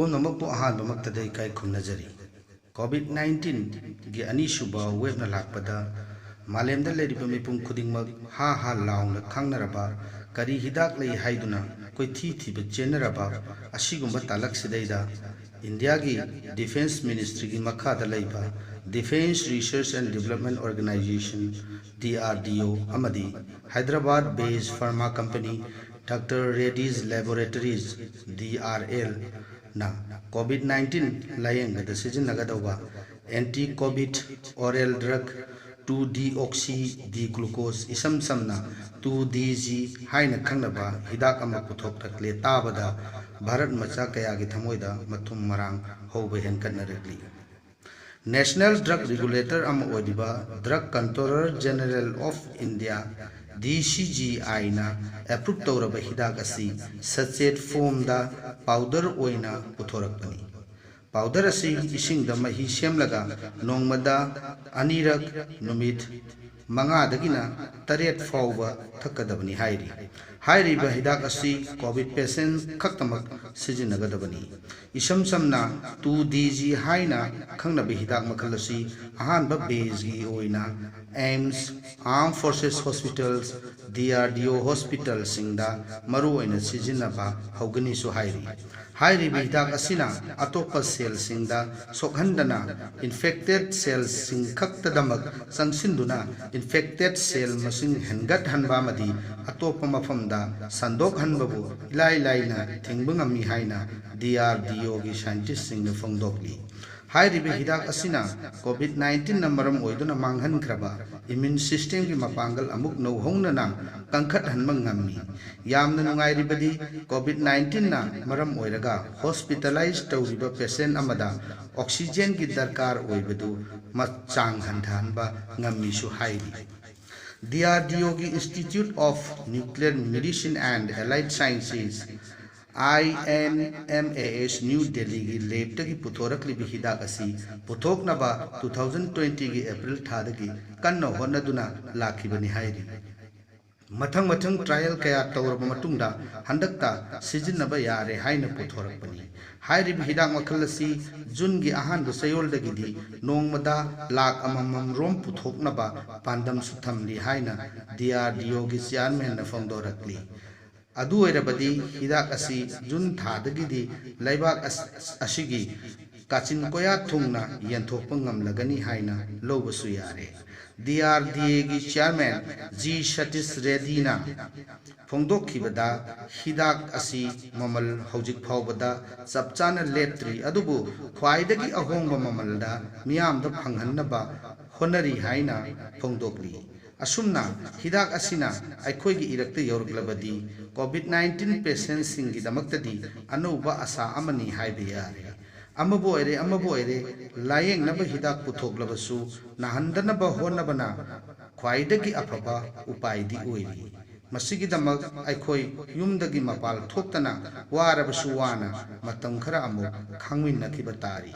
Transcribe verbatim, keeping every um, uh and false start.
ꯄꯨꯝꯅꯃꯛꯄꯨ ꯑꯍꯥꯟꯕꯃꯛꯇꯗ ꯏꯀꯥꯏ ꯈꯨꯝꯅꯖꯔꯤ꯫ ꯀꯣꯚꯤꯗ ꯅꯥꯏꯟꯇꯤꯟꯒꯤ ꯑꯅꯤꯁꯨꯕ ꯋꯦꯕꯅ ꯂꯥꯛꯄꯗ ꯃꯥꯂꯦꯝꯗ ꯂꯩꯔꯤꯕ ꯃꯤꯄꯨꯝ ꯈꯨꯗꯤꯡꯃꯛ ꯍꯥ ꯍꯥ ꯂꯥꯎꯅ ꯈꯪꯅꯔꯕ, ꯀꯔꯤ ꯍꯤꯗꯥꯛ ꯂꯩ ꯍꯥꯏꯗꯨꯅ ꯀꯣꯏꯊꯤ ꯊꯤꯕ ꯆꯦꯟꯅꯔꯕ ꯑꯁꯤꯒꯨꯝꯕ ꯇꯥꯂꯛꯁꯤꯗꯩꯗ ꯏꯟꯗꯤꯌꯥꯒꯤ ꯗꯤꯐꯦꯟꯁ ꯃꯤꯅꯤꯁꯇ꯭ꯔꯤꯒꯤ ꯃꯈꯥꯗ ꯂꯩꯕ Defence Research and Development Organisation, D R D O, ꯑꯃꯗꯤ Hyderabad based pharma company Doctor Reddy's Laboratories, D R L, ꯅ ꯀꯣꯚꯤꯗ ꯅꯥꯏꯟꯇꯤꯟ ꯂꯥꯌꯦꯡꯕꯗ ꯁꯤꯖꯤꯟꯅꯒꯗꯧꯕ anti-covid oral drug two deoxy D glucose, ꯏꯁꯝ ꯁꯝꯅ two D G ꯍꯥꯏꯅ ꯈꯪꯅꯕ ꯍꯤꯗꯥꯛ ꯑꯃ ꯄꯨꯊꯣꯛꯂꯛꯂꯦ ꯇꯥꯕꯗ ꯚꯥꯔꯠ ꯃꯆꯥ ꯀꯌꯥꯒꯤ ꯊꯃꯣꯏꯗ ꯃꯊꯨꯝ ꯃꯔꯥꯡ ꯍꯧꯕ ꯍꯦꯟꯒꯠꯅꯔꯛꯂꯤ꯫ National Drug Regulator ꯑꯃ ꯑꯣꯏꯔꯤꯕ Drug Controller General of India, D C G I ꯅ approve ꯇꯧꯔꯕ ꯍꯤꯗꯥꯛ ꯑꯁꯤ sachet form ꯗ powder ꯑꯣꯏꯅ ꯄꯨꯊꯣꯔꯛꯄꯅꯤ꯫ Powder ꯑꯁꯤ ꯏꯁꯤꯡꯗ ꯃꯍꯤ ꯁꯦꯝꯂꯒ ꯅꯣꯡꯃꯗ ꯑꯅꯤꯔꯛ, ꯅꯨꯃꯤꯠ ꯃꯉꯥꯗꯒꯤꯅ ꯇꯔꯦꯠ ꯐꯥꯎꯕ ꯊꯛꯀꯗꯕꯅꯤ ꯍꯥꯏꯔꯤ꯫ ꯍꯥꯏꯔꯤꯕ ꯍꯤꯗꯥꯛ ꯑꯁꯤ ꯀꯣꯚꯤꯗ patient ꯈꯛꯇꯃꯛ ꯁꯤꯖꯤꯟꯅꯒꯗꯕꯅꯤ꯫ ꯏꯁꯝ ꯁꯝꯅ two D G ꯍꯥꯏꯅ ꯈꯪꯅꯕ ꯍꯤꯗꯥꯛ ꯃꯈꯜ ꯑꯁꯤ ꯑꯍꯥꯟꯕ batch ꯀꯤ ꯑꯣꯏꯅ AIIMS, Armed Forces Hospitals, D R D O hospital ꯁꯤꯡꯗ ꯃꯔꯨꯑꯣꯏꯅ ꯁꯤꯖꯤꯟꯅꯕ ꯍꯧꯒꯅꯤꯁꯨ ꯍꯥꯏꯔꯤ꯫ ꯍꯥꯏꯔꯤꯕ ꯍꯤꯗꯥꯛ ꯑꯁꯤꯅ ꯑꯇꯣꯞꯄ cell ꯁꯤꯡꯗ ꯁꯣꯛꯍꯟꯗꯅ infected cell ꯁꯤꯡ ꯈꯛꯇꯗꯃꯛ ꯆꯪꯁꯤꯟꯗꯨꯅ infected cell ꯃꯁꯤꯡ ꯍꯦꯟꯒꯠꯍꯟꯕ ꯑꯃꯗꯤ ꯑꯇꯣꯞꯄ ꯃꯐꯝꯗ ꯁꯟꯗꯣꯛꯍꯟꯕꯕꯨ ꯏꯂꯥꯏ ꯂꯥꯏꯅ ꯊꯤꯡꯕ ꯉꯝꯃꯤ ꯍꯥꯏꯅ D R D O ꯒꯤ scientist ꯁꯤꯡꯅ ꯐꯣꯡꯗꯣꯛꯂꯤ꯫ ꯍꯥꯏꯔꯤꯕ ꯍꯤꯗꯥꯛ ꯑꯁꯤꯅ ꯀꯣꯚꯤꯗ ꯅꯥꯏꯟꯇꯤꯟꯅ ꯃꯔꯝ ꯑꯣꯏꯗꯨꯅ ꯃꯥꯡꯍꯟꯈ꯭ꯔꯕ immune system ꯒꯤ ꯃꯄꯥꯡꯒꯜ ꯑꯃꯨꯛ ꯅꯧꯍꯧꯅꯅ ꯀꯟꯈꯠꯍꯟꯕ ꯉꯝꯃꯤ꯫ ꯌꯥꯝꯅ ꯅꯨꯡꯉꯥꯏꯔꯤꯕꯗꯤ, ꯀꯣꯚꯤꯗ ꯅꯥꯏꯟꯇꯤꯟꯅ ꯃꯔꯝ ꯑꯣꯏꯔꯒ hospitalize ꯇꯧꯔꯤꯕ patient ꯑꯃꯗ oxygen ꯒꯤ ꯗꯔꯀꯥꯔ ꯑꯣꯏꯕꯗꯨ ꯃ-, ꯆꯥꯡ ꯍꯟꯊꯍꯟꯕ ꯉꯝꯃꯤꯁꯨ ꯍꯥꯏꯔꯤ꯫ D R D O ꯒꯤ Institute of Nuclear Medicine and Allied Sciences, I N M A S, New Delhi ꯒꯤ lab ꯇꯒꯤ ꯄꯨꯊꯣꯔꯛꯂꯤꯕ ꯍꯤꯗꯥꯛ ꯑꯁꯤ ꯄꯨꯊꯣꯛꯅꯕ two thousand twenty ꯒꯤ April ꯊꯥꯗꯒꯤ ꯀꯟꯅ ꯍꯣꯠꯅꯗꯨꯅ ꯂꯥꯛꯈꯤꯕꯅꯤ ꯍꯥꯏꯔꯤ꯫ ꯃꯊꯪ ꯃꯊꯪ trial ꯀꯌꯥ ꯇꯧꯔꯕ ꯃꯇꯨꯡꯗ ꯍꯟꯗꯛꯇ ꯁꯤꯖꯤꯟꯅꯕ ꯌꯥꯔꯦ ꯍꯥꯏꯅ ꯄꯨꯊꯣꯔꯛꯄꯅꯤ꯫ ꯍꯥꯏꯔꯤꯕ ꯍꯤꯗꯥꯛ ꯃꯈꯜ ꯑꯁꯤ ꯖꯨꯟꯒꯤ ꯑꯍꯥꯟꯕ ꯆꯌꯣꯜꯗꯒꯤꯗꯤ ꯅꯣꯡꯃꯗ ꯂꯥꯈ ꯑꯃꯃꯝ ꯔꯣꯝ ꯄꯨꯊꯣꯛꯅꯕ ꯄꯥꯟꯗꯝꯁꯨ ꯊꯝꯂꯤ ꯍꯥꯏꯅ ꯗꯤ ꯑꯥꯔ ꯗꯤ ꯑꯣꯒꯤ ꯆꯤꯌꯥꯔꯃꯦꯟꯅ ꯐꯣꯡꯗꯣꯔꯛꯂꯤ꯫ ꯑꯗꯨ ꯑꯣꯏꯔꯕꯗꯤ ꯍꯤꯗꯥꯛ ꯑꯁꯤ ꯖꯨꯟ ꯊꯥꯗꯒꯤꯗꯤ ꯂꯩꯕꯥꯛ ꯑꯁ-, ꯑꯁꯤꯒꯤ ꯀꯥꯆꯤꯟ ꯀꯣꯌꯥ ꯊꯨꯡꯅ ꯌꯦꯟꯊꯣꯛꯄ ꯉꯝꯂꯒꯅꯤ ꯍꯥꯏꯅ ꯂꯧꯕꯁꯨ ꯌꯥꯔꯦ꯫ ꯗꯤ ꯑꯥꯔ ꯗꯤ ꯑꯦꯒꯤ ꯆꯤꯌꯥꯔꯃꯦꯟ ꯖꯤ ꯁꯇꯤꯁ ꯔꯦꯗꯤꯅ ꯐꯣꯡꯗꯣꯛꯈꯤꯕꯗ, ꯍꯤꯗꯥꯛ ꯑꯁꯤ ꯃꯃꯜ ꯍꯧꯖꯤꯛ ꯐꯥꯎꯕꯗ ꯆꯞ ꯆꯥꯅ ꯂꯦꯞꯇ꯭ꯔꯤ, ꯑꯗꯨꯕꯨ ꯈ꯭ꯋꯥꯏꯗꯒꯤ ꯑꯍꯣꯡꯕ ꯃꯃꯜꯗ ꯃꯤꯌꯥꯝꯗ ꯐꯪꯍꯟꯅꯕ ꯍꯣꯠꯅꯔꯤ ꯍꯥꯏꯅ ꯐꯣꯡꯗꯣꯛꯂꯤ꯫ ꯑꯁꯨꯝꯅ ꯍꯤꯗꯥꯛ ꯑꯁꯤꯅ ꯑꯩꯈꯣꯏꯒꯤ ꯏꯔꯛꯇ ꯌꯧꯔꯛꯂꯕꯗꯤ COVID nineteen patientꯁꯤꯡꯒꯤꯗꯃꯛꯇꯗꯤ ꯑꯅꯧꯕ ꯑꯁꯥ ꯑꯃꯅꯤ ꯍꯥꯏꯕ ꯌꯥꯔꯦ꯫ ꯑꯃꯕꯨ ꯑꯣꯏꯔꯦ, ꯑꯃꯕꯨ ꯑꯣꯏꯔꯦ, ꯂꯥꯌꯦꯡꯅꯕ ꯍꯤꯗꯥꯛ ꯄꯨꯊꯣꯛꯂꯕꯁꯨ ꯅꯥꯍꯟꯗꯅꯕ ꯍꯣꯠꯅꯕꯅ ꯈ꯭ꯋꯥꯏꯗꯒꯤ ꯑꯐꯕ ꯎꯄꯥꯏꯗꯤ ꯑꯣꯏꯔꯤ꯫ ꯃꯁꯤꯒꯤꯗꯃꯛ ꯑꯩꯈꯣꯏ ꯌꯨꯝꯗꯒꯤ ꯃꯄꯥꯜ ꯊꯣꯛꯇꯅ ꯋꯥꯔꯕꯁꯨ ꯋꯥꯅ ꯃꯇꯝ ꯈꯔ ꯑꯃꯨꯛ ꯈꯥꯡꯃꯤꯟꯅꯈꯤꯕ ꯇꯥꯔꯤ꯫